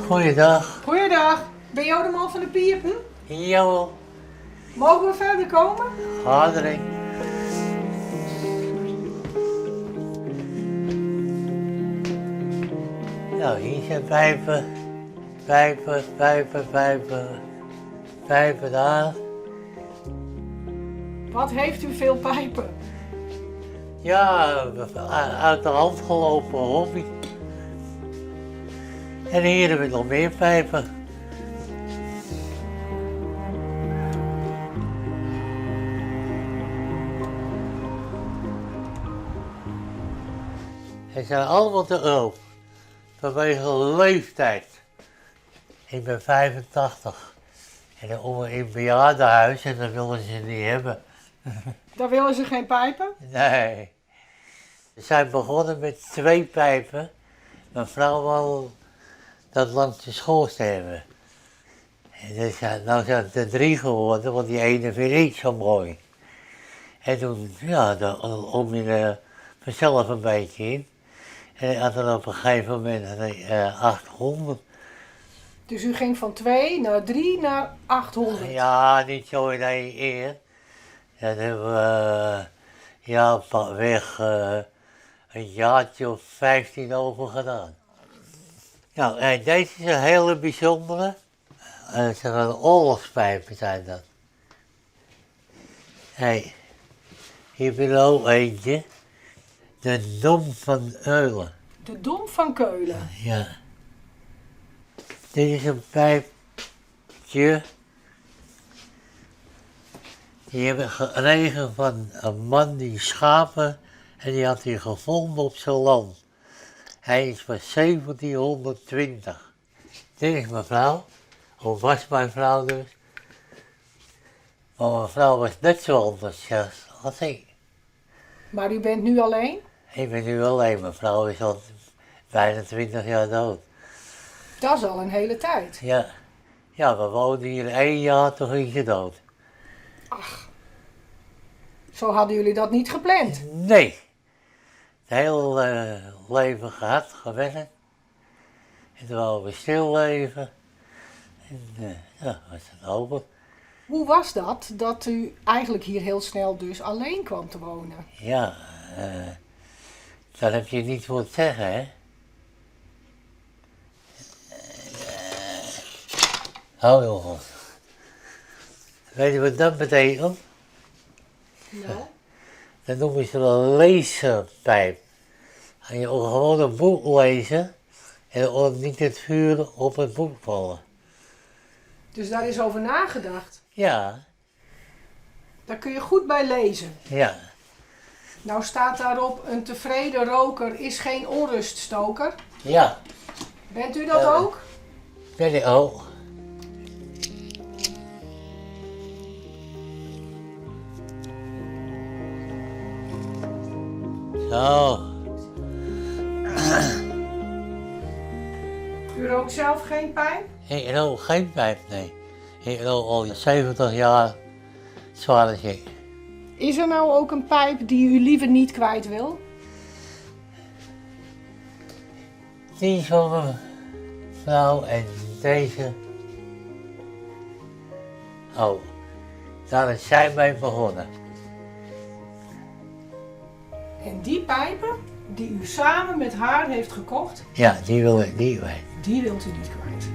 Goeiedag. Goeiedag. Ben jo de man fan de pipen? Jawel. Mogen we verder komen? Ga erin. Nou, hier zijn pijpen, pijpen, pijpen, pijpen, pijpen daar. Wat heeft u veel pijpen? Ja, uit de hand gelopen hobby. En hier hebben we nog meer pijpen. Ze zijn allemaal te koop. Vanwege leeftijd. Ik ben 85. En dan kom ik in een bejaardenhuis en dat willen ze niet hebben. Daar willen ze geen pijpen? Nee. We zijn begonnen met twee pijpen. Mijn vrouw wou dat langs de schoorsteen hebben. En dus, ja, nou zijn het er drie geworden, want die ene vind ik zo mooi. En toen, ja, dan kom je er vanzelf een beetje in. En ik had er op een gegeven moment 800. Dus u ging van 2 naar 3 naar 800? Ja, niet zo in één keer. Dat hebben we, ja, pakweg een jaartje of 15 over gedaan. Nou, en deze is een hele bijzondere. Het zijn een oorlogspijpen zijn dat. Hey, hier heb je er ook eentje. De Dom van Keulen. De Dom van Keulen? Ja. Dit is een pijpje. Die heb ik gekregen van een man die schapen en die had hij gevonden op zijn land. Hij is van 1720. Dit is mijn vrouw, of was mijn vrouw dus. Maar mijn vrouw was net zo enthousiast als ik. Maar u bent nu alleen? Ik ben nu alleen. Mijn vrouw is al bijna 20 jaar dood. Dat is al een hele tijd. Ja. Ja, we woonden hier 1 jaar, toen ging ze dood. Ach, zo hadden jullie dat niet gepland? Nee. Het hele leven gehad, gewerkt. En toen wouden we stil leven. En ja, was het open. Hoe was dat, dat u eigenlijk hier heel snel dus alleen kwam te wonen? Ja, daar heb je niet voor te zeggen, hè? Oh jongens. Weet je wat dat betekent? Nou. Dat noemen ze een laserpijp. Als je gewoon een boek lezen en dan niet het vuur op het boek vallen. Dus daar is over nagedacht? Ja. Daar kun je goed bij lezen? Ja. Nou staat daarop, een tevreden roker is geen onruststoker. Ja. Bent u dat ook? Ben ik ook. Zo. U rookt zelf geen pijp? Ik rook geen pijp, nee. Ik rook al 70 jaar zware ik. Is er nou ook een pijp die u liever niet kwijt wil? Die is van mijn vrouw en deze. Oh, daar is zij mee begonnen. En die pijpen die u samen met haar heeft gekocht? Ja, die wil ik niet kwijt. Die wilt u niet kwijt.